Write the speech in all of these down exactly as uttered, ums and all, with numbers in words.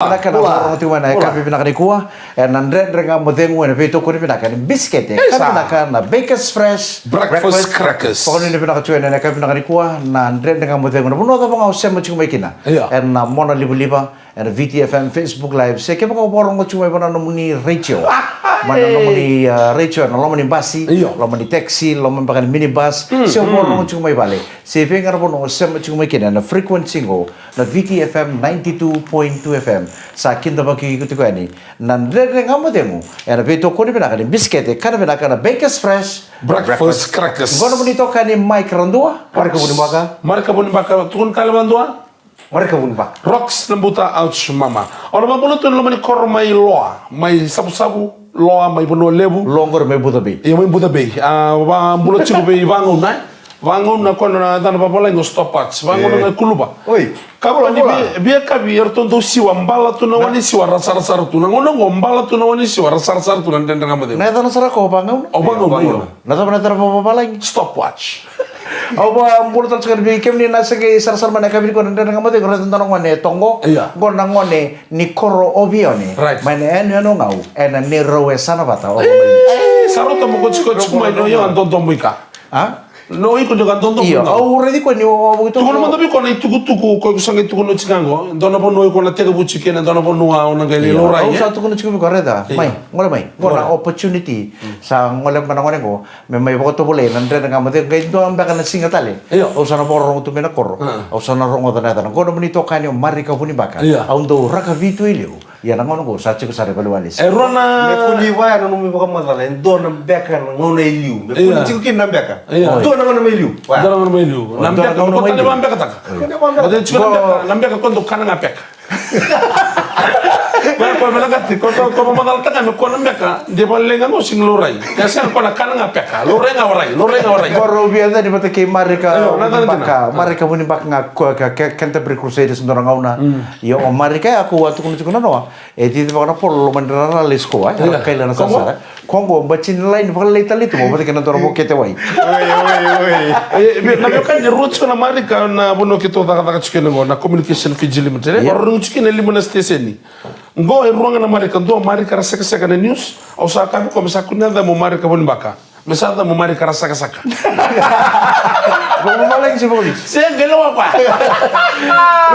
Vinaka na vakarogo tiko mai na yakavi vinaka nikua. Ena Dredre Ga Mo Cegu ena veitokoni vinaka ni bisikete. Ka vinaka na Bakers Fresh Breakfast Crackers. Vakanuinui vinaka tiko ena yakavi vinaka nikua na Dredre Ga Mo Cegu. Na vanua cava ga o sema tiko mai kina. Ena mona livaliva, ena V T F M Facebook Live. Se kevaka o vakarogo tiko mai vana nomuni retio. Mai na nomuni retio, ena loma ni basi, loma ni taxi, loma beka ni minibus. Se o vakarogo tiko mai vale. Se vei ga na vanua o sema tiko mai kina ena frequency qo. Na V T F M ninety-two point two F M. Sa kidavaki iko tiko yani na Dredre Ga Mo Cegu ena veitokoni vinaka ni bisikete, ka vinaka na Bakers Fresh Breakfast Crackers. Qo nomuni itokani Mike Radua. Marika Vunibaka. Marika Vunibaka, tukuna tale vadua. Marika Vunibaka. Rocks na buta, ouch mama. Au na vakabula tu ena loma ni koro mai Loa, mai Savusavu, Loa, mai Vanua Levu. Loa qori mai Buca Bay. Io, mai Buca Bay. A, vakabula tiko vei vagauna, e? Vagauna ko na yacana vavalagi o Stopwatch. Vagauna ga e Kuluva. Oi. Ka vula ni via, via kavi, eratou dau siwa, bala tu na wani siwa, ra sarasara tu. Na gauna qo, bala tu na wani siwa, ra sarasara tu na Dredre Ga Mo Cegu. Na yacana sara ko vagauna? O vagauna, io. Na cava na yacana vavavalagi? Stopwatch. Au vakabula tale tiko yani vei kemuni na se qai sarasara mai na yakavi nikua na Dredre Ga Mo Cegu, raica dua na gone e toqo. Io. Qo na gone ni koro o Vione. Right. Mai na yanuyanu o Gau, ena neirau e sana vata o. Sa rauta mo ko tiko tiko mai no io a dodomo i ka. A? No iko ni ka dodomo. Io, au raici koya ni o vuki toka. Tukuna mada vei koya na itukutuku ko iko sa qai tukuna oti ga qo. Dua na vanua iko na tekivu tiko kina, dua na vanua o na qai laurai. Au sa tukuna tiko vei koya, raica. Mai, gole mai. Qo na opportunity. Sa gole mai na gone qo. Me mai vakatovolei na Dredre Ga Mo Cegu, qai dua beka na siga tale. Io. Au sa na vakarorogo tu mai na koro. A. Au sa na rogoca na yacana. Qo nomuni itokani o Marika Vunibaka. Io. Au dau rakavi tu e liu. Ia na gauna qo sa tiko sara e valeniwalesi. E rua na. Me kua ni vaya na nomu ivakamacala, e dua na beka na gauna e liu. Me kua ni tiko kina na beka. Io. Dua na gauna mai liu. Dua na gauna mai liu. Na beka, na gauna mai liu. Tale va bekataka. Io. Tale va bekataka. Tiko na beka, na beka ko dau kana ga beka. Ko, ko, me lagati, ko, ko, ko, mamacalataka me ko na beka, de valeleqa qo sega ni laurai. Ka sega ko na kana ga beka, laurai ga warai, laurai ga warai. Ko rau via cani vata kei Marika Vunibaka, Marika Vunibaka ga ko, ka, ka, Canterbury Crusaders dua na gauna. Io, o Marika ya ko a tukuna tiko na noa, e cici vaka na polo, loma ni rara, let's go, e. Kaila na sarasara. Ko qo bati ni laini vakalailai tale tu, mo vata kei na dua na vokete wai. Oi, oi, oi. E, na veiwekani e rua tiko na Marika na vanua keitou cakacaka tiko kina qo, na Communication Fiji Limited. Io. Vakarorogo tiko kina e lima na siteseni. Qo e rua ga na Marika, dua Marika ra sekaseka na news, au sa kaya vei koya me sa kua ni yaco mo Marika Vunibaka. Me sa yaco mo Marika ra sakasaka. Vakamalagi se vakabibi. Se qai lewa koya.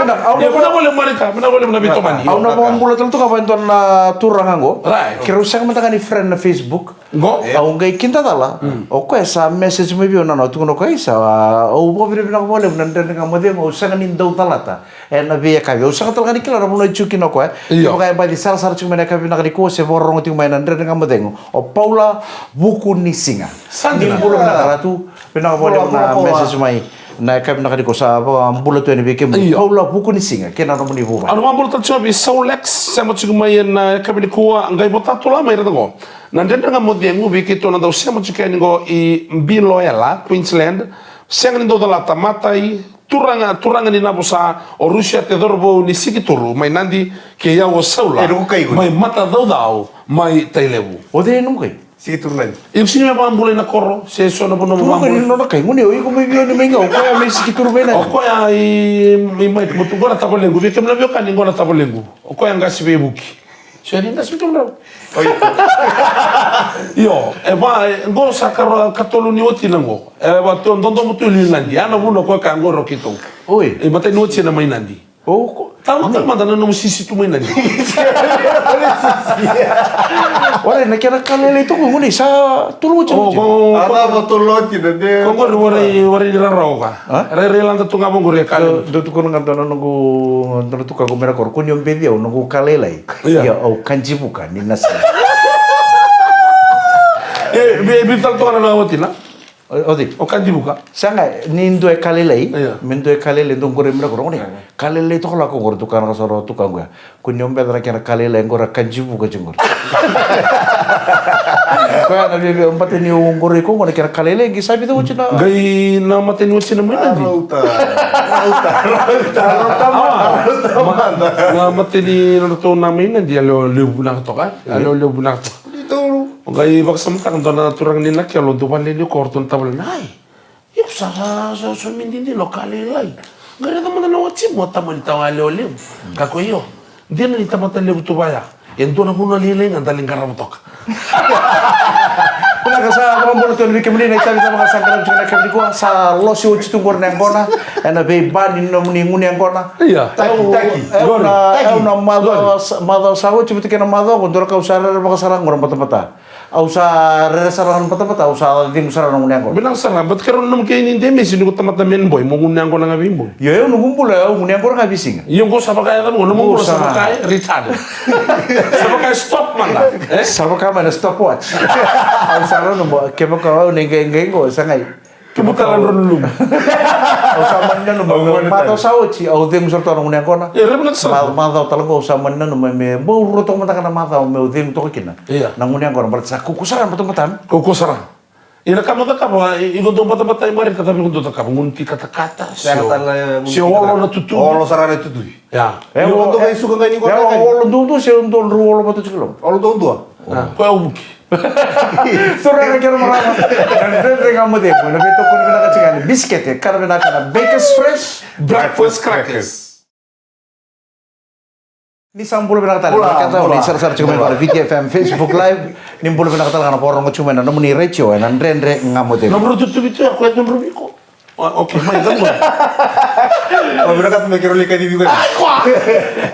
Vinaka, au na vakamalagi Marika, vinaka vakalevu na veitomani. Au na vakabula tale tu ga vei dua na turaga qo. Right. Keirau sega mada ga ni friend na Facebook. Qo? Au qai kidacala. Mm. O koya sa message mai vei au na, na, tukuna o koya, isa, au vakavinavinaka vakalevu na Dredre Ga Mo Cegu, au sega ni dau calata ena veiyakavi. Au sega tale ga ni kila na vanua e tiko kina o koya. Io. Kevaka e baci sarasara tiko mai na yakavi vinaka nikua se vakarorogo tiko mai na Dredre Ga Mo Cegu, o Paula Vukunisiga. Sa dina. Ni bula vinaka Ratu, vinaka vakalevu na message mai na yakavi vinaka nikua, sa vakabula tu yani vei kemuni. Io. Paula Vukunisiga kei na nomuni vuvale. Au na vakabula tale tiko vei Saulex, sema tiko mai ena yakavi nikua, qai vota tu la mai, raica qo. Na Dredre Ga Mo Cegu vei keitou na dau sema tiko yani qo i Biloela, Queensland. Sega ni dau calata, matai, turaga, turaga ni Navusa, o Rusiate Cauravou ni Sikituru mai Nadi, kei au o Saula mai Matacaucau mai Tailevu. O cei nomu kai? Sikituru Nadi. Iko sega ni vakabulai na koro se so na vanua mo vakabulai? Turaga ni nona kai, gone, o iko mai Vione mai Gau, o koya mai Sikituru mai Nadi. O koya i, i mai, mo tu qo na tavalequ, vei kemuni na veiwekani qo na tavalequ. O koya qase veivuke. Sega ni qase vei kemudrau. Io, e va, e, qo sa ka, katolu ni watina qo. E va, tu, dodomo tu i liu Nadi. Ya na vuna o koya ka qori o keitou. Oi. E matai ni watina mai Nadi. O, ko, tala, tala mada na nomu sisi tu mai Nadi. Warai, na kena ka lailai toka, gone, sa tolu watina. O, ko, ko, a, ko, cava tolu watina, de. Ko qori warai, warai ni rarawa ka. A? Rairai lada tu ga vaqori e ka lailai. Dau, dau tukuna ga dua na noqu, dua na tukaqu mai na koro, ko ni o beci au, noqu ka lailai. Ia. Ia, au Kajivuka ni Nasina. E, vei, vei tale toka na watina? O, o cei? O Kajivuka. Sega, ni dua e ka lailai, ia, me dua e ka lailai, dua qori mai na koro, gone. Ia. Ka lailai toka lako qori, tukana ka sara tukaqu ya. Ko ni o beca na kena ka lailai qori a Kajivuka tiko qori. Koya na viavia, o matai ni o qori ko qori na kena ka lailai, qai sa vica watina. Qai na matai ni watina mai Nadi. Rauta, rauta, rauta, rauta mada. Awa, rauta ma-, mada. Na matai ni nodratou na mai Nadi, a lewe levu vinaka toka, e? A lewe levu vinaka toka. Qai vakasamataka dua na turaga ni Nakelo, dua vale ni koro, dua na tavale, ai. Iko sa, sa, sa, sa mididi na ka lailai. Qai raica mada na watimu, a tamani tawa yalewa levu. Ka ko io. Dina ni tamata levu tu vaya. E dua na vanua lailai ga da lai qarava toka. Vinaka, sa vakabula tu yani vei kemuni na itavi cava ga sa qaravi tiko na kemuni kua. Sa losi oti tu qori na yaqona ena veibani ni nomuni gunu yaqona. Ia. Taki, taki. Au na, au na macawa sa oti vata kei na macawa qo, dua na ka au sa rerevaka sara ga qo na batabata. Au sa rere sara ga na batabata, au sa cegu sara na gunu yaqona. Vinaka sara, but kero na nomu kei ni demesi ni ko tamata man boy, mo gunu yaqona ga vei boy. Io, io, noqu bula au gunu yaqona ga vei siga. Io, qo sa vaka e cava qo, nomu bula sa vaka e retarded. Sa vaka e stop mada, e? Sa vaka mai na stopwatch. Au sa rau nomu, kevaka au ni qai qai qo, sa qai. Tubu tale na drau na lumu. Au sa mani nanuma, macawa sa oti, au cegu sara toka na gunu yaqona. E, raica na sa. Ma-, macawa tale qo, au sa mani nanuma me bau rua toka mada ga na macawa meu cegu toka kina. Ia. Na gunu yaqona, baleta sa kaukaua sara na batabata. Kaukaua sara. Ia na ka mo cakava, i, iko dau batabata i Marika, cava iko dau cakava? Gunu ti katakata, se o, se o olo na tutuvi. Olo sara na tutuvi. Ia. E, io, o, dau e, suka ga ni ko e, o, olo duadua, se o dau rau olo vata tiko loma. Olo duadua. A, koya au vuki. Turaga kei na marama, na Dredre Ga Mo Cegu, na veitokoni vinaka tiko yani, bisikete, kana vinaka na Bakers Fresh Breakfast Crackers. Ni sa bula vinaka tale, bula, na keda bula. Ni sarasara tiko mai vei V T F M Facebook Live, ni bula vinaka tale ga na vakarorogo tiko mai na nomuni retio, ena Dredre Ga Mo Cegu. Nomuni tutuvi tu ya, koya nomuni viko. O, okay, mai, donu. O, vinakata me keirau lai kacivi koya. Ai, koya.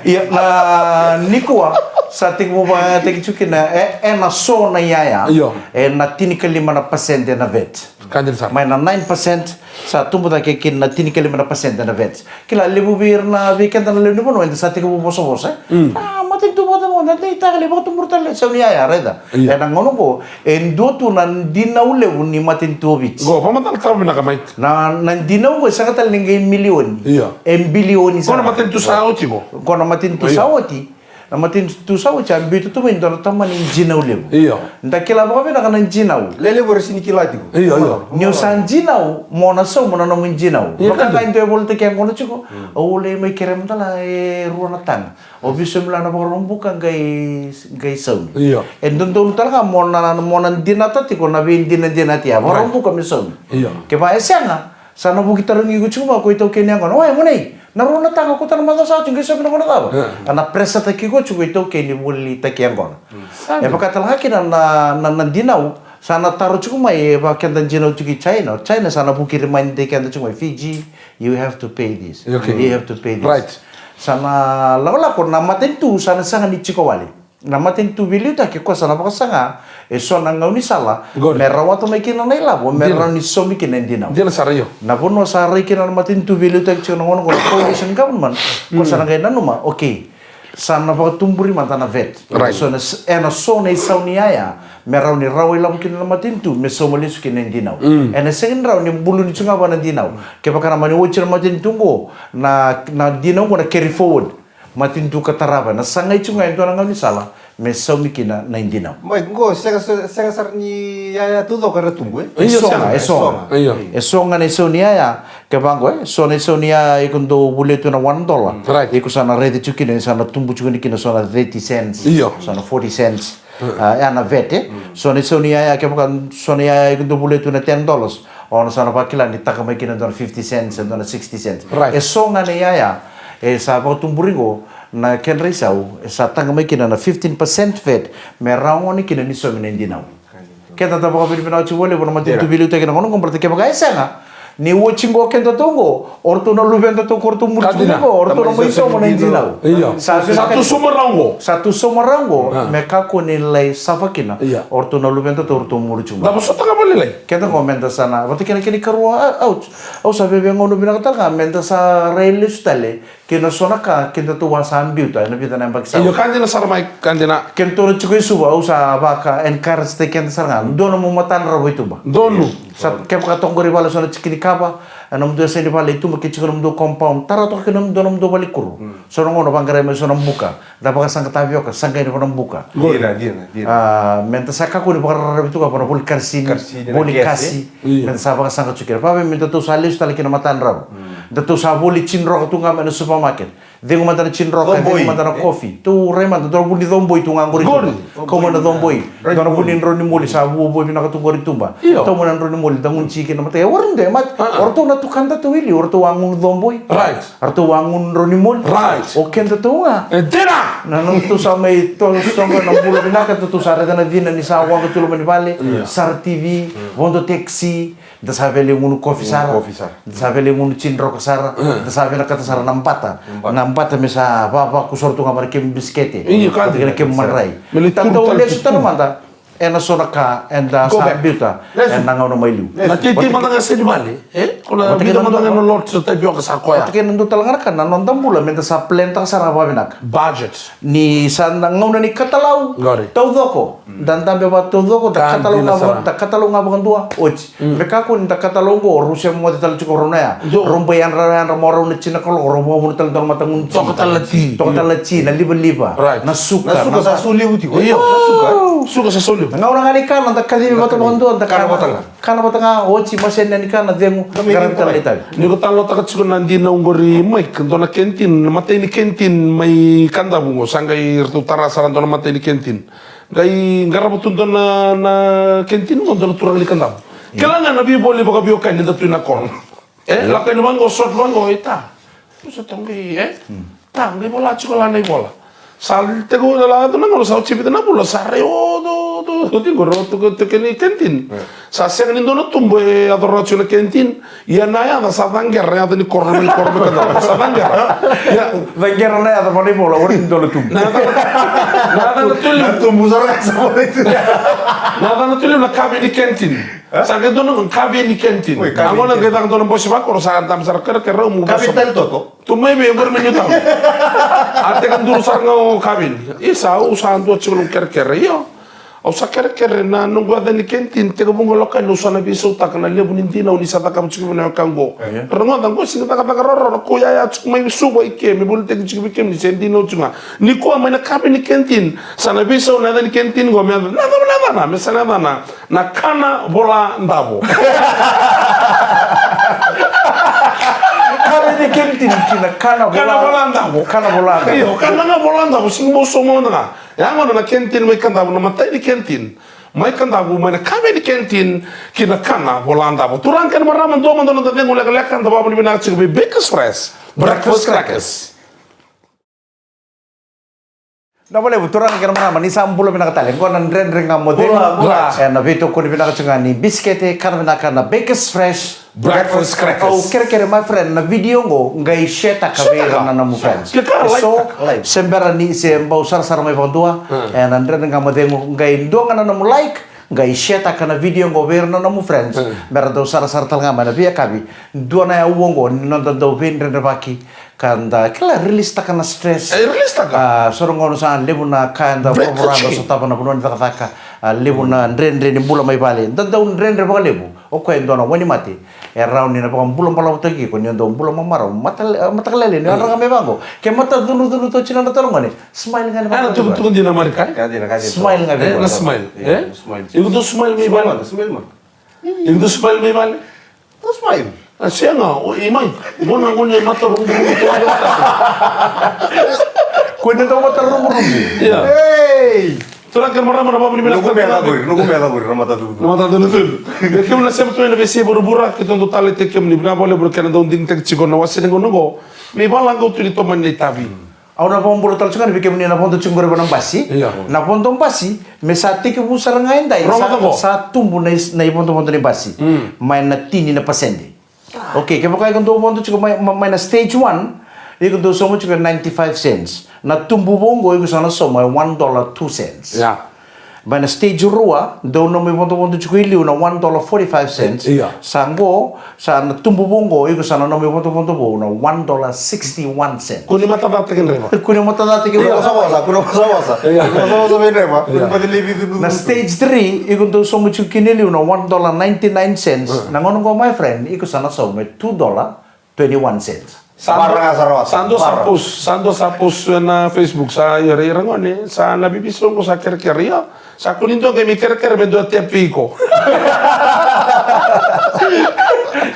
Ia, na nikua, sa tekivu vakayagataki tiko kina, e, ena so na iyaya. Io. Ena tinikalima na pasede na vat. Ka dina sara. Mai na nine percent, sa tubu cake kina na tinikalima na pasede na vat. Kila, levu vei ira na, vei keda na lewe ni vanua, eda sa tekivu vosavosa, e? Mm. A, matanitu vata mo, na deitaka, lai vakatubura tale, sau ni iyaya, raica. Io. Ena gauna qo, e dua tu na dinau levu ni matanitu o Viti. Qo, vakamatatataka vinaka mai. Na, na dinau qo e sega tale ni qai milioni. Io. E bilioni sara. Qo na matanitu sa oti qo. Qo na matanitu sa oti. Na matanitu sa oti a biuta tu mai e dua na tamani dinau levu. Io. Da kila vakavinaka na dinau. Lelevu era sega ni kila tiko. Io, io. Niu sa dinau, mo na sauma na nomu dinau. Io, vaka ga e dua e volitaki yaqona tiko. Mm. Au lai mai kerea mada la e rua na taga. O Viso Mila na Vakaraubuka qai, qai saumi. Io. E dodonu tale ga mo na, mo na dinata tiko na veidinadinati ya. Right. Vakaraubuka me saumi. Io. Kevaka e sega, sa na vuki tarogi iko tiko mai ko itaukei ni yaqona. Oi, gone, na rua na taga ko tara macawa sa oti qai saumi na gauna cava? Io. A na presataki iko tiko ko itaukei ni volitaki yaqona. Mm. E vaka tale ga kina na, na, na dinau, sa na taro tiko mai, e vaka keda dinau tiko i China. China sa na vuki rimani dei keda tiko mai Fiji. You have to pay this. Okay. You have to pay this. Right. Sa na lakolako na matanitu, sa na sega ni tiko wale. Na matanitu veiliutaki, koya sa na vakasaga e so na gaunisala, qori, me rawata mai kina na ilavo, me, dina, rawa ni saumi kina e dinau. Dina sara, io. Na vanua sa rai kina na matanitu veiliutaki tiko na gauna qo, na coalition government, koya sa na qai nanuma, okay. Sa na vakatuburi mada na vat. Right. So na s-, ena so na isau ni yaya, me rawa ni rawa ilavo kina na matanitu, me sauma lesu kina e dinau. Mm. Ena sega ni rawa ni buluni tu ga vua na dinau. Kevaka na mani oti na matanitu qo, na, na dinau qo na carry forward. Matanitu ka tarava, na sagai tu ga e dua na gaunisala, me saumi kina na idinau. Mai qo, sega, sega sara ni yaya taucoko era tubu, e? Io, e so ga, sega, e so ga. Io. E so ga na isau ni yaya, kevaka qo, e so na isau ni yaya iko dau volia tu na one dollar. Right. Iko sa na raica tiko kina, sa na tubu tiko kina, so na thirty cents, io, so na forty cents. Ah, ya na vat, e. Mm. So na isau ni yaya, kevaka so na yaya iko dau volia tu na ten dollars, o na sa na vakila ni taka mai kina dua na fifty cents, e dua na sixty cents. Right. E so ga na yaya, e sa vakatuburi qo na kedra isau, e sa taka mai kina na fifteen percent vat, me rawa gona kina ni saumi na idinau. Keda da vakavinavinaka tiko vakalevu na matanitu veiliutaki na gauna qo, baleta kevaka e sega, ni oti qo keda tou qo, o ratou na luveda tou, ko ratou muri tiko qo, o ratou na mai sauma na idinau. Io. Sa tu sauma rawa qo. Sa tu sauma rawa qo, ah, me kakua ni lai sava kina. Io. O ratou na luveda tou, o ratou muri tiko. Da vosota ga vakalailai. Keda qo meda sa na, vata kei na kena ikarua, a, au, au sa via via gauna vinaka tale ga, meda sa rai lesu tale kei na so na ka kedatou a sa biuta ena vica na yabaki sa oti. Io, ka dina sara mai, ka dina. Kedatou na tiko e Suva, au sa vaka encourage-taki keda sara ga. Dua nomu matadravu i tuba. Donu. Sa kevaka toka qori vale so na tiki ni kava, e nomudou yasa ni vale i tuba, ke tiko nomudou compound, tara toka kei nomudou, nomudou valenikuro. Mm. So na gauna vaqarai mai so na buka, da vakasaqa tavioka, saqa yani vua na buka. Dina, dina, dina. Ah, meda sa kakua ni vakararavi tu ga vua na voli karisini, karisini, voli kasi. Io. Meda sa vakasaqa tu kina. Vavei medatou sa lesu tale kina matadravu. Mm. Datou sa voli jini roka tu ga mai na supermarket. Cegu mada na jini roka, cegu mada na coffee. Tou rai mada, dua na vu ni coboi tu ga qori. Qori. Kau mai na coboi. Dua na vu ni drau ni moli, sa vuavua vinaka tu qori tuba. Io. Tau mai na drau ni moli, da gunu jiki na mata. E warai dua e mate. Ah, ah. O ratou na Tukada tu i liu, ratou a gunu coboi. Right. Ratou a gunu drau ni moli. Right. O keda tou ga. E dina! Na nodatou sa mai toso ga na bula vinaka, datou sa raica na cina ni sa waqa tu loma ni vale, sara T V, vodo taxi, da sa via lai gunu kofi sara. Kofi sara. Da sa via lai gunu jini roka sara. Da sa vinakata sara na bata. Na bata. Na bata me sa vavaku sara tu ga mai na kemu bisikete. Io, ka dina. Kei na kemu madrai. Me lai tukuna tale lesu tale mada. Ena so na ka eda sa biuta ena gauna mai liu. Na teitei mada ga se ni vale, e? Ko na vica mada ga na lots sa tapioka sa koya. Vata kei na dua tale ga na ka, na noda bula meda sa plan taka sara ga vakavinaka. Budget. Ni sa na gauna ni katalau taucoko. Da dabe vakataucoko, da katalau ga vakadua, oti. Me kakua ni da katalau oqo, rau se moce tale tiko rau na ya. Rau bai yadra, yadra mo rau na jina kaloko, rau vakavuna tale dua na matagunu jini. Toka tale na ti. Toka tale na ti, na livaliva, na suka. Na suka sa sau levu tiko. Io, na suka. Suka sa sau levu. Na gauna ga ni kana, da kacivi vata vakadua, da kana vata ga. Kana vata ga, oti, maseni ni kana, cegu, qaravi tale na itavi. Ni ko talanoataka tiko na dinau oqori, Mike, dua na kentin, na matai ni kentin mai Kadavu oqo, sa qai ratou tara sara dua na matai ni kentin. Qai qarava tu dua na, na kentin oqo, dua na turaga ni Kadavu. Kila ga na veivoli vakaveiwekani eda tu ina koro. E, lako yani vaqo, sort vaqo, e ta. Sa toqi, e? Ta, qai vola tiko la na ivola. Sa tekivu na la, na gauna sa oti vica na vula, sa rai o, do, do, do, tiko, ro, tiko, tiko ni kentin. Sa sega ni dua na tubu e yaco rawa tiko na kentin. Ia na yaca sa caqera, yaca ni koro, ni koro, ni koro, sa caqera. Ia. Caqera na yaca, vana ivola, ori ni dua na tubu. Na yaca, na yaca na tuliu. Na tubu sara ga sa volai tu. Na yaca na tuliu na kave ni kentin. Sa qai dua na kave ni kentin. Oi, kave ni kentin. A gona qai caka dua na bose vakoro sa dam sara kerekere rau mu. Kave ni talitoto. Tu mai vei qori me niu tau. A teka duru sara ga o kave ni. Isa, au sa dua tiko na kerekere. Io. Au sa kerekere na noqu yaca ni kentin, tekivu ga loka ni au sa na veisautaka na levu ni dinau ni sa cakava tiko vei na weka oqo. Rogoca oqo, sega ni cakacaka rawarawa na ko yaya tiko mai Suva i ke, me volitaki tiko vei kemuni se dinau tiko ga. Nikua mai na kave ni kentin, sa na veisau na yaca ni kentin oqo, me yaca, na cava na yacana, me sa na yacana, na kana vola davo. Kave ni kentin ki na kana vola davo. Kana vola davo. Io, kana ga vola davo, sega ni bau sauma mada ga. Ya gona na kentin mai Kadavu, na matai ni kentin mai Kadavu, mai na kave ni kentin ki na kana vola davo. Turaga kei na marama, dua mada na noda cegu lekaleka, da vakavinavinaka tiko vei Bakers Fresh Breakfast Crackers. Na valevu turaga kei na marama, ni sa bula vinaka tale. Qo na Dredre Ga Mo Cegu. Ena veitokoni vinaka tiko ga ni bisikete, kana vinaka na Bakers Fresh Breakfast Crackers. Au kerekere, my friend, na video qo qai share taka vei ira na nomu friends. So se bera ni se bau sarasara mai vakadua ena Dredre Ga Mo Cegu, qai dua ga na nomu like, qai share taka na video qo vei ira na nomu friends. Me ra dau sarasara tale ga mai na veiyakavi. Dua na aua qo ni noda dau veidredrevaki, ka da kila release taka na stress. E release taka. A, so na gauna sa levu na ka eda voravora, da sotava na vanua ni cakacaka. A, levu na dredre ni bula mai vale. Da dau dredre vakalevu. O koya e dua na wainimate e rawa ni na vakabulabulataki iko ni o dau bula mamarau. Mata, mataka lailai ni o draga mai vaqo. Ke mata cunucunutu oti na noda taro gone, smile ga ni vaqo. Tukutuku dina Marika. Smile ga vei iko. Na smile. E? Iko dau smile mai vale. Iko dau smile mai vale. Dau smile. A sega, o i mai. Mo na gone mata rugurugu. Ko ni dau mata rugurugu. Ia. Ei! Turaga kei na marama, na vakavinavinaka. Noqu meca qori, noqu meca qori, na mata tukutuku. Na mata tukutuku. Ia kemuni na sema tu ena veiyasai vuravura, keitou dau taleitaki kemuni. Vinaka vakalevu na kena dau digitaki tiko na wase ni gauna oqo. Me ivalaqau tu ni tomani na itavi. Au na vakabula tale tiko ga vei kemuni na vodo tiko qori vua na basi. Io. Na vodo basi, me sa tekivu sara ga edai, sa, sa tubu na is-, na ivodovodo ni basi. Mm. Mai na tini na pasede. Okay, kevaka iko dau vodo tiko mai, ma-, mai na stage one, iko dau sauma tiko e ninety-five cents. Na tubu vou qo iko sa na sauma e one dollar two cents. Ia. Mai na stage rua, dau nomu ivodovodo tiko i liu na one dollar forty-five cents. Ia. Sa qo, sa na tubu vou qo, iko sa na nomu ivodovodo vou na one dollar sixty-one cents. Kua ni matacataki draiva. Kua ni matacataki draiva. Kua ni wasawasa, kua ni wasawasa. Ia. Kua ni wasawasa vei draiva. Ia. Kua ni matacataki draiva. Na stage three, iko dau sauma tiko kina i liu na one dollar ninety-nine cents. Ia. Na gauna qo, my friend, iko sa na sauma e two dollar twenty-one cents. Sa dua, sa dua sa post, sa dua sa post ena Facebook, sa ira, ira gone, sa na veiveisau qo sa kerekere, ia. Sa kua ni dua qai mai kerekere me dua tap vei iko.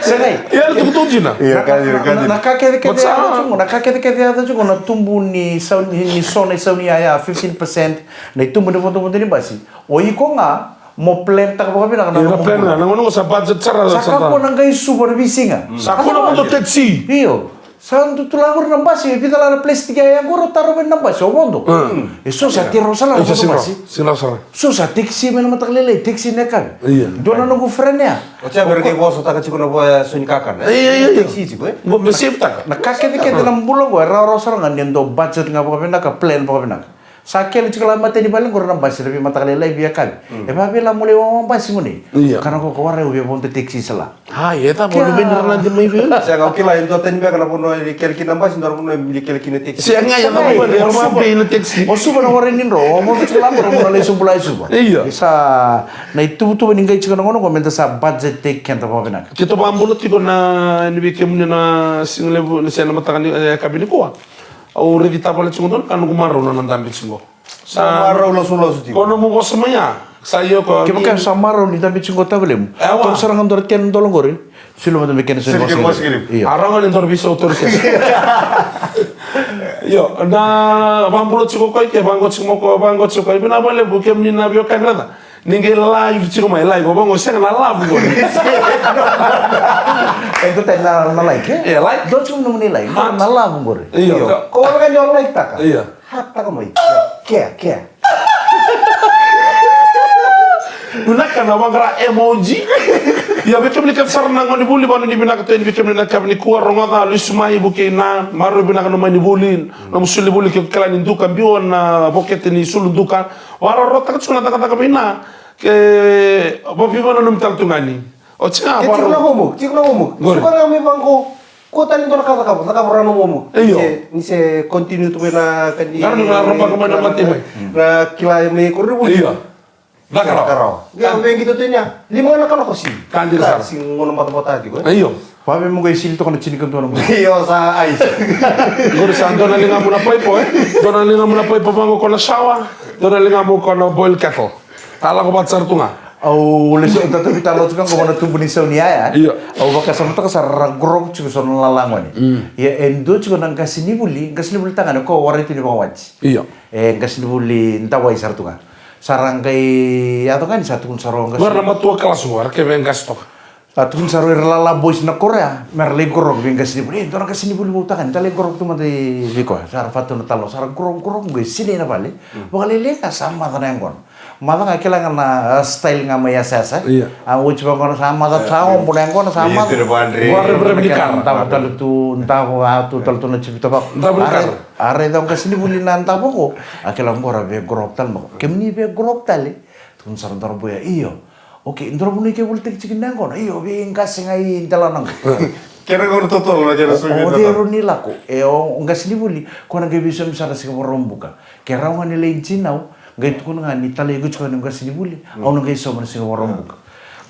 Segai. Ia, na tukutuku dina. Ia, na, ka dina, na, ka dina. Na, na ka kecekece yaco tiko, na ka kecekece yaco tiko, na tubu ni sau-, ni, ni so na isau ni yaya, fifteen percent, na itubu ni vodovodo ni basi. O iko ga, Mo plan taka vakavinaka na Io, na nomu plan bula. Ga, na gauna qo sa budget sara, Sa sa kakua ta- na qai suva na veisiga. Sa kakua na vodo taxi. Io. Sa dau tu la qori na basi, e vica la na plastic ya, ya qori o taro mai na basi, o vodo. Mm. E so sa tiro sara na Io, sa vodo sira, basi. Sira sara. So sa taxi mai na mataka lailai, taxi na yakavi. Io. Dua na noqu friend ya. O tia vere qai vosataka tiko na voya so ni kakana. Io, io, io. Taxi tiko, e? Mo me save taka. Na ka kece kece na bula qo, e rawarawa sara ga ni dau budget ga vakavinaka, plan vakavinaka. Sa kele tiko la matai ni vale qori na basi na veimataka lailai via kavi. Mm. E vavei la mo lai wawa basi mo nei. Ia. Kana ko ko warai u via vodo taxi sala. Ai, e ta mo Kea. Lu veni ra na di mai vei. Sega, au kila e dua tani beka na vanua e kele kina basi, dua na vanua e kele kina taxi. Sega, ia na Sega, vanua e ia, era o Suva. Vavei na taxi. O Suva na warai ni dro, o mo tiko la mo na lai sobu la i Suva. Ia. Sa na ituvatuva ni qai tiko na gauna qo me da sa budget taki keda vakavinaka. Keitou vakabula tiko na ni vei kemuni na siga levu, ni se na mataka ni, e, kavi nikua. Au raici tavale tiko donu, ka noqu marau na, na dabe tiko. Sa marau lasulasu tiko. Ko nomu vosa mai ya. Sa io ko Kevaka sa marau ni dabe tiko tavalemu. Ewa. Tou sara ga dua ra ten dola qori. Silo mada me kena Silo sega kena sega. Sega. Io. A rawa ni dua ra veisau tou sega. Io, na vabula tiko koi ke, vango tiko mo ko, vango tiko koi. Vina vale bu kemuni na vio kan rada. Ni qai live tiko mai, live, o vaqo sega na love qori. E dua tani na, na like, e? E, like. Dua tiko nomuni like, na love qori. Io. Io. Ko wala ka ni o like taka. Io. Heart taka mai. Kea, kea. Vinaka na vaqara emoji. Ia vei kemuni kece sara na gone ni vuli, vanua ni vinaka tu yani vei kemuni na kavi nikua, rogoca, lesu mai, vukei na, marau vinaka na mai ni vuli, nomu sulu ni vuli ke kila ni duka, biu na vokete ni sulu duka, Vakarorotaka tiko na cakacaka vei na ke vavivananumi tale tu ga ni. O tiko ga, e, tiko na homework, tiko na homework. Qori. Tiko ga me vaqo. Ko tani dua na ka cakava, cakava rawa na homework. Io. Ni se, ni se continue tu mai na ka ni. Qara ni na roba ko mai na mate mai. Na kila mai ko rivu. Io. Cakarawa. Qe vei qito tu nia. Lima na kaloko si. Ka dina sara. Si gona batabata tiko, e. Io. Vave mo qai sili toka na tinikadua na mo. Io, sa ai. Qori sa dua na ligamu na paipo, e. Dua na ligamu na paipo vaqo ko na shower. Dua na ligamu ko na boil kettle. A lako vata sara tu ga. Au lesu, au tatavi talo tu ga qo na tubu ni sau ni yaya. Io. Au vakasamataka sara ra grog tiko so na lalagoni. Mm. Ia e dua tiko na qasenivuli, qasenivuli tagane ko warai tu ni vakawati. Io. E qasenivuli dawai sara tu ga. Sa ra qai yaco ga ni sa tukuna sara o qase. Qori na matua kalasu qo, ra keve qase toka. Sa tukuna sara o ira lala boys na koro ya, me ra lai grog vei qasenivuli. E dua na qasenivuli vou tagane, da lai grog tu mada i vei koya. Sa ra fatu na talo, sa ra grog, grog, qo e sinai na vale. Mm. Vakalailai ga sa maca na yaqona. Maca ga kila ga na, a, style ga mai yasayasa. Io. A, oti vaqona sa maca, sa obo na yaqona, sa maca. Io, tira vadre. Vadre, vadre ni kara. Davo tale tu, davo, a, tu tale tu na tipi tavako. Davo ni kara. A raica o qasenivuli na davo qo, a kila qo ra via grog tale mada. Kemuni via grog tale, tukuna sara dua ra boy ya, io. Okay, dua ra vanua i ke volitaki tiko na yaqona, io, vei qase ga i dela na qo. Kena gauna totolo na kena suvi. O cei rau ni lako, e o qasenivuli, ko na qai veisomi sara na siga Vakaraubuka. Ke rawa ga ni lai jinau, qai tukuna ga ni talai iko tiko ni qasenivuli, au na qai sauma na siga Vakaraubuka.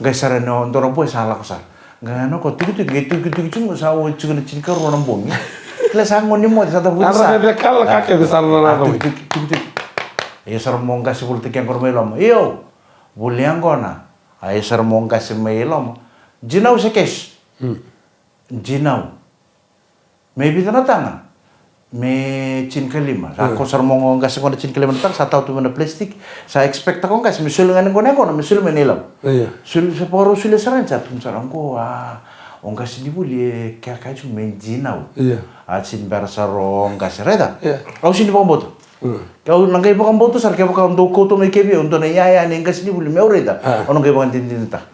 Qai sara ni o dua ra boy sa lako sara. Qai na ko tukituki, qai tukituki tiko, sa o tiko na tinikarua na bogi. Kila sa gone ni moce, sa ta vuti sa. Ara kece kala ka kece sara na nana. Tukituki, tukituki. Io sara mo qase volitaki yaqona mai loma. Io, vuli yaqona. A io sara mo qase mai loma. Jinau se kesi? Jinau. Me vica na taga? Me tinikalima. Sa ko sara mo qase qo na tinikalima na taga, sa tau tu mai na plastic. Sa expect-taka o qase me soli ga ni qo na yaqona, me soli mai na ilavo. Io. Soli, sa vakarau solia sara ni sa tukuna sara qo, a, o qasenivuli e kea kaya tiko me jinau. Io. A sini bera sara o qase, raica. Io. Au sini vakabauta. Ke au na qai vakabauta sara kevaka au dau kauta mai ke vei au dua na iyaya ni qasenivuli meu raica, au na qai vakadinadinataka.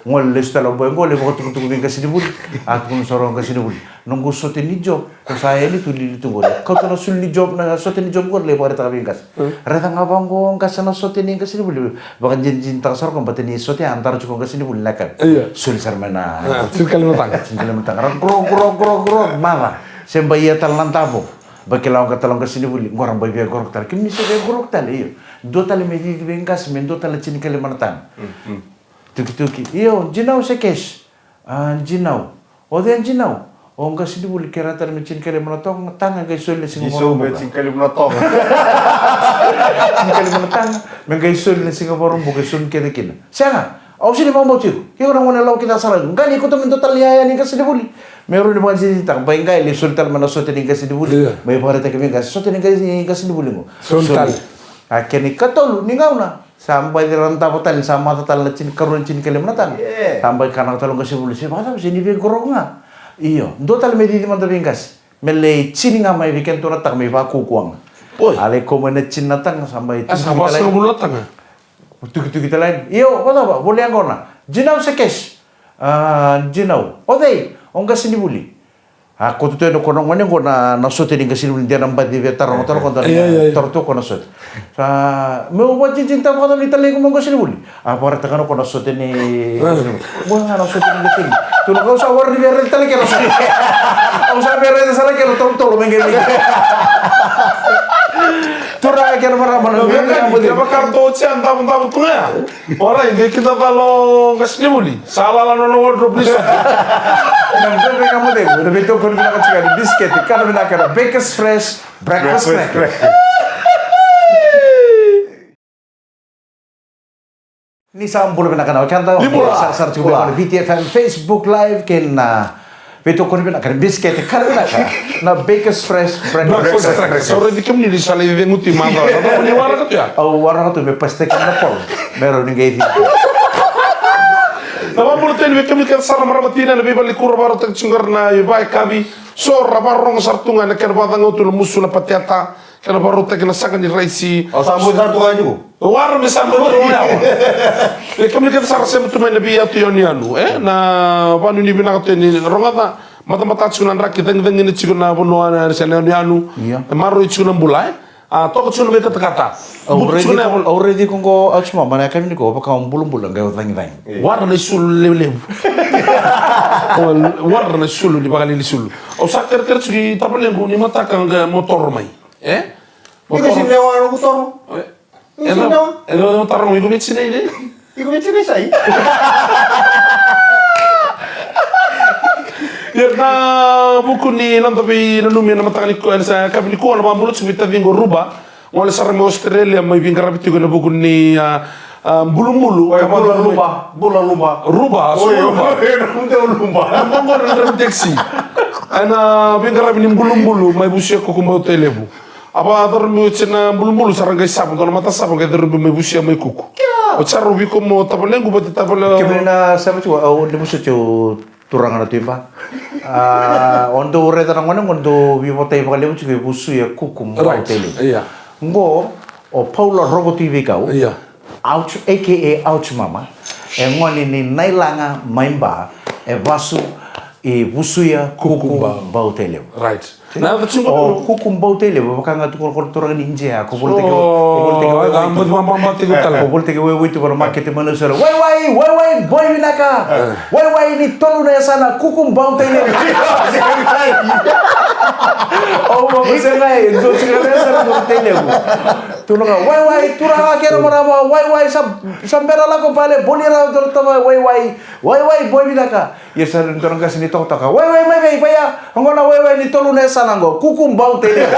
Gole lesu tale o boy qo, lai vakatukutuku vei qasenivuli. A tukuna sara o qasenivuli, noqu sote ni job, ko sa yani tu lili tu qori. Kauta na sulu ni job, na sote ni job qori lai vakaraitaka vei qase. Raica ga vaqo qase na sote ni qasenivuli. Vakadinadinataka sara ko bata ni sote a dara tiko o qasenivuli na ka. Soli sara mai na tinikalima na taga. Tinikalima na taga. Ra gro, gro, gro, gro, maca. Se bai ia tale na davo. Bai kila o qase tale o qasenivuli, qo ra bai via grog tale. Kemuni se via grog tale, io. Dua tale me cici vei qase, me dua tale tinikalima na taga. Tukituki, io, jinau se kesi? A, jinau. O cei jinau? O qasenivuli, kera tale me tinikalima na toga, taga qai soli na siga Vakaraubuka. Tinikalima na toga. Tinikalima na taga, me qai soli na siga Vakaraubuka, e soli kece kina. Sega. Au sini vakabauta tiko. Ke iko na gone lawa kece sara. Qai ni kauta me dua tale ni yaya ni qasenivuli. Me rau ni vakadinadinataka, bai qai lai soli tale mai na sote ni qasenivuli. Io. Mai vakaraitaki vei qase, sote ni qase, ni qasenivuli qo. Soli tale. A kena ikatolu ni gauna. Sa baci ra davo tale, sa maca tale na tinikarua, na tinikalima na taga. Sa baci kana tale o qasenivuli, se vakacava, se ni veiqoroqo ga. Io, dua tale me cici mada vei qase. Me lai tini ga mai vei kena tu na taga me vakukua ga. A lai kau mai na tini na taga, sa baci tukituki tale. Tukituki tale. Io, vakacava, voli yaqona. Jinau se cash? A, jinau. O cei? O qasenivuli. A koto tu yani o koya na gone qo na, na sote ni qasenivuli, de na baci via taroga tale o koya, dua na taro tu o koya na sote. Sa meu vakajinijinitaka vakacava ni talai iko mai o qasenivuli. A vakaraitaka o koya na sote ni qasenivuli. Qo ga na sote ni qasenivuli. Tukuna o koya, au sa warai ni via raica tale kina na sote. Au sa via raica sara kina na tolotolo me qai mai. Turaga kei na marama, na veiwekani, kevaka ratou oti a davodavo tu ga ya. Orait, qai kidacala o qasenivuli. Sa lala nona wardrobe ni sote. Na bebe ga mo cegu, na veitokoni vinaka tiko ni bisikete, kana vinaka na Bakers Fresh Breakfast Crackers. Ni sa bula vinaka na wekada. Ni bula. Sa, sa tiko vei keda na V T F M Facebook Live kei na veitokoni vinaka ni bisikete, kana vinaka na Bakers Fresh Breakfast Crackers. Sa raici kemuni ni sa lai ceguti mada. Ni waraka tu ya. Au waraka tu me pasitaki na polo. Me rau ni qai cici. Na vabula tale vei kemuni kece sara na marama tina na veivalenikuro vakarautaki tiko qori na ivakayakavi. So ra vakarorogo sara tu ga na kena vakacagau tu na musu na pateta. Kena vakarautaki na saqa ni raisi. Au sa bui sara tu ga tiko. Wara me sa bui tu ga. E kemuni kece sara sema tu mai na veiyatu yanuyanu, e? Na vanuinui vinaka tu yani, rogoca, matamata tiko na draki, cagicagina tiko na vanua, na yanuyanu. Io. E maroroi tiko na bula, e? A toka tiko na veikatakata. Au raici iko qo, au tiko mai na yakavi nikua, vaka o bulabula qai o cagicagi. Wara na isulu levulevu. Wara na isulu ni vakalili sulu. Au sa kerekere tiko i tavalequ ni mataka qai mo toro mai. E? Iko sini lewa noqu toro. E? Iko sini lewa. E, e, e, taro, iko via sinai, ne? Iko via sinai sai. Ia na vuku ni noda veinanumi ena mataka nikua, ena sa yakavi nikua, na vakabula tiko vei taciqu o Ruba. Gole sara mai Australia, mai veiqaravi tiko ena vuku ni, a, a, bulubulu. Oi, ka bula Ruba, bula Ruba. Ruba, so Ruba. Oi, oi, oi, Ruba. Ruba qori na draiva taxi. Ena veiqaravi ni bulubulu, mai Vusia, Kuku, Bau, Tailevu. A vakacurumi oti na bulubulu sa ra qai sava, dua na matasava qai curumi mai Vusia mai Kuku. Oti sara o Viko mo tavalequ vata tavale. Kemuni na sava tiko, au lemusa tiko turaga na Tui Ba. A, o dou raica na gone qo dou veivotai vakalevu tiko e Vusia, Kuku, Bau, Tailevu. Qo o Paula Rovotu i Veikau. Ouch, A K A Ouch Mama. E gone ni Nailaga mai Ba, e vasu i Vusuya, Kuku, Bau, Tailevu. Right. Na yaca tiko o Kuku Bau Tailevu, vaka ga tukuna o turaga ni Jia, ko volitaki, ko volitaki waiwai tu. Ko volitaki waiwai tu vaka na makete mai na sere. Waiwai, waiwai, boy vinaka. Waiwai ni tolu na yasana, Kuku Bau Tailevu. Au ma ko se ngai, dua tiko na yasana, Bau Tailevu. Turaga, waiwai, turaga kei na marama, waiwai, sa, sa bera lako vale, boli rau, turaga, waiwai, waiwai, boy vinaka. Ia sa dua na qase ni tokatoka. Waiwai mai vei, vaya, oqo na waiwai ni tolu na yasana oqo. Kuku Bau Tailevu.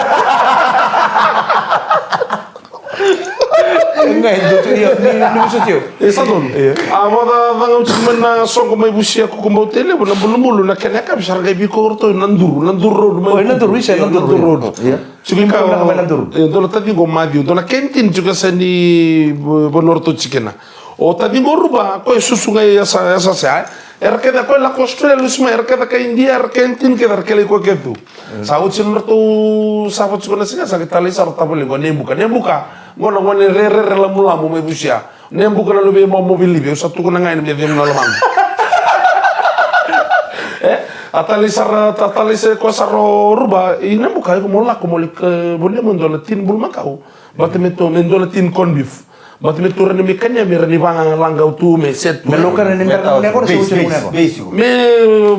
Qai dua tu, ia, ni, ni musu tio. E sa donu. Ia. A, vaka, vaka, au tiko mai na soqo mai Vusia, Kuku Bau Tailevu, na bulubulu, na kena yakavi sa ra qai vei koya ratou na duru, na duru road mai. Oi, na duru, isa, na duru road. Ia. Tiko i kau, e, dua na taciqu o Maciu, dua na kentin tiko e yasa ni vanua ratou tiko kina. O taciqu o Ruba, koya e susu ga e yasa, yasa se, e. Era kece, koya lako Australia, lusi mai, era kece kai Idia, era kentin kece, era kilai koya kece tu. Sa oti na nodratou sava tiko na siga, sa qai talai sara o tavalequ, o Nebuka. Nebuka, qo na gone rerere lamulamu mai Vusia. Nebuka na luve i Momo Vilivi, au sa tukuna ga yani me cegu na lomaqu. E, a talai sara, a talai sara koya sara o Ruba, i Nebuka, iko mo lako mo lai volia mo dua na tin bulumakau. Baleta me tu, me dua na tin corn beef. Baleta me tu rawa ni me kania, me rawa ni vaqaqacau tu, me set tu. Me lako yani ni bera na gone qo, se oti na gone qo. Me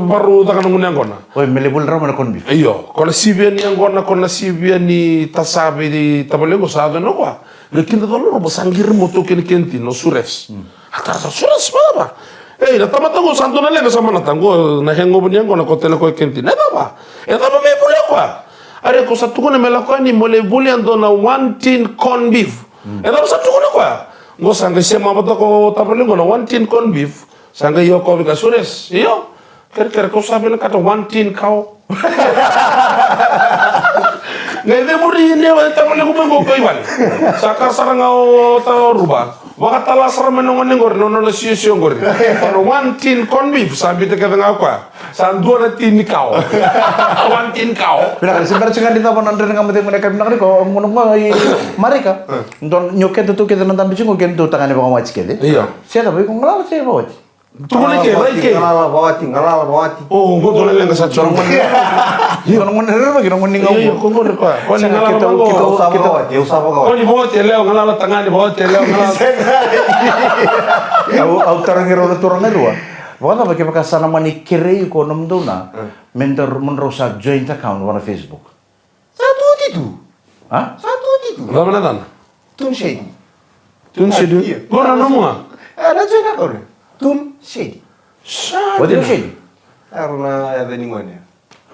varau caka na gone qo. Oi, me lai voli rawa mai na corn beef. Io, ko na sivia ni yaqona, ko na sivia ni tasa vei tavalequ sa yaco na koya. Qai kidacala o Ruba, sa qiri mo tu kei na kentin o Sures. A tara sa, Sures, vakacava? Ei, na tamata qo sa dua na leqa sa manata qo, na hangover ni yaqona, ko tena koya kentin. E cava? E cava me volia koya? Are ko sa tukuna me lako yani mo lai volia dua na one tin corn beef. E cava sa tukuna koya? Qo sa qai sema vata ko tavalequ na one tin corn beef. Sa qai io koya vei koya, Sures. Io. Kerekere, kau sa vinakata one tin cow. Qai cemuri ne tavalequ mai qo ko i vale. Sa kaya sara ga o ta o Ruba. Vakatala sara mai na gone qori na nona siosio qori. Kono one tin corn beef sa biuta kece ga o koya. Sa dua na tin ni kao. One tin kao. Vinaka, se bera tiko ga ni cava na Dredre Ga Mo Cegu ena yakavi vinaka nikua, o gunu ga i Marika. Dua ni o keda tu kece na dabe tiko, keda tu tagane vakawati kece. Io. Se cava iko galala se vakawati? Tukuna i ke, rai i ke. Galala vakawati, galala vakawati. O, qo dua na leqa sa tu. Dua na gone rerevaki, dua na gone ni gauna. Io, io, ko gone koya. Ko ni galala vakawati. Au sa vakawati, au sa vakawati. Ko ni vakawati e lewa, galala tagane, vakawati e lewa, galala. Au, au tarogi rau na turaga e dua. Vakacava kevaka sa na mani kerei iko nomudou na, me drau, mo drau sa joint account vua na Facebook? Sa tu oti tu. A? Sa tu oti tu. Cava na yacana? Tun Shady. Tun Shady. Io. Qo na nomu ga? E, na join account. Tun Shady. Sa dina. Tun Shady. Aro na yaca ni gone.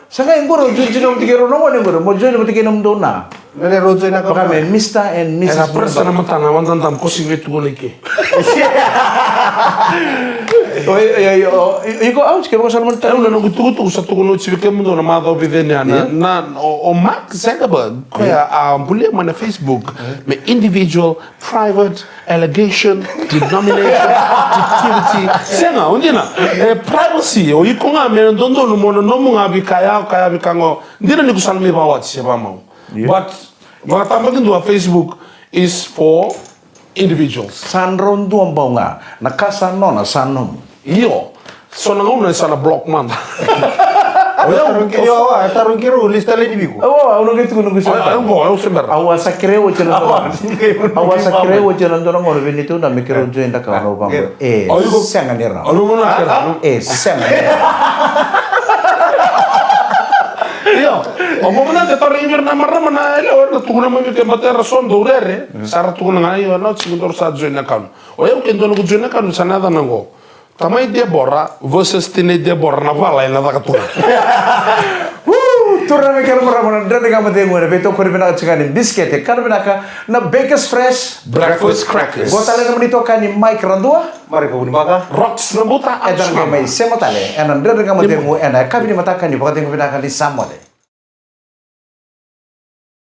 Sa qai qori o join, join vata kei rau na gone qori. Mo join vata kei nomudou na. Na le rau join account. Vaka me Mister and Missus Ena presa na matana, wanda dam kosi vei tu na i ke. Oi, oi, oi, oi, iko au tiko vaka sa na mani tau. Au na noqu tukutuku sa tuku na uci vei kemudou na macawa vei ceni ana. Na, o, o Mark Zuckerberg, koya a bulia mai na Facebook, me individual, private, allegation, denomination, activity. Sega, o dina. E privacy, o iko ga me dodonu mo na nomu ga vei kaya, kaya vei kago. Dina ni ko sa na mai vakawati se vakamau. But, vakatabakidua Facebook is for individuals. Sa drau dua bau ga, na ka sa nona sa nomu. Io, so na gauna sa na block mada. O yau, e tarogi keirau list talei ni viko. Au, au na qai tukuna qo. Au, au, au se bera. Au a sa kerei oti na dua. Au a sa kerei oti na dua na gauna vei neitou na me keirau join na ka na vaqo. E sega ni rau. E sega ni rau. Io, o mo mada ke tarogi vei ira na marama na yalewa na tukuna mai vei ke bata era so dau rere. Sa ra tukuna ga, io, na oti dou sa join na account. O yau ke dua noqu join na account sa na yacana qo. Tamai Debora versus tinai Debora, na vala ena caka tu ga. Woo! Turaga kei na marama, na Dredre Ga Mo Cegu ena veitokoni vinaka tiko ga ni bisikete, kana vinaka na Bakers Fresh Breakfast Crackers. Qo tale na nomuni itokani Mike Radua. Marika Vunibaka. Rocks Nabuta. Eda na qai mai sema tale ena Dredre Ga Mo Cegu ena yakavi ni mataka ni vakacegu vinaka ni Samoa.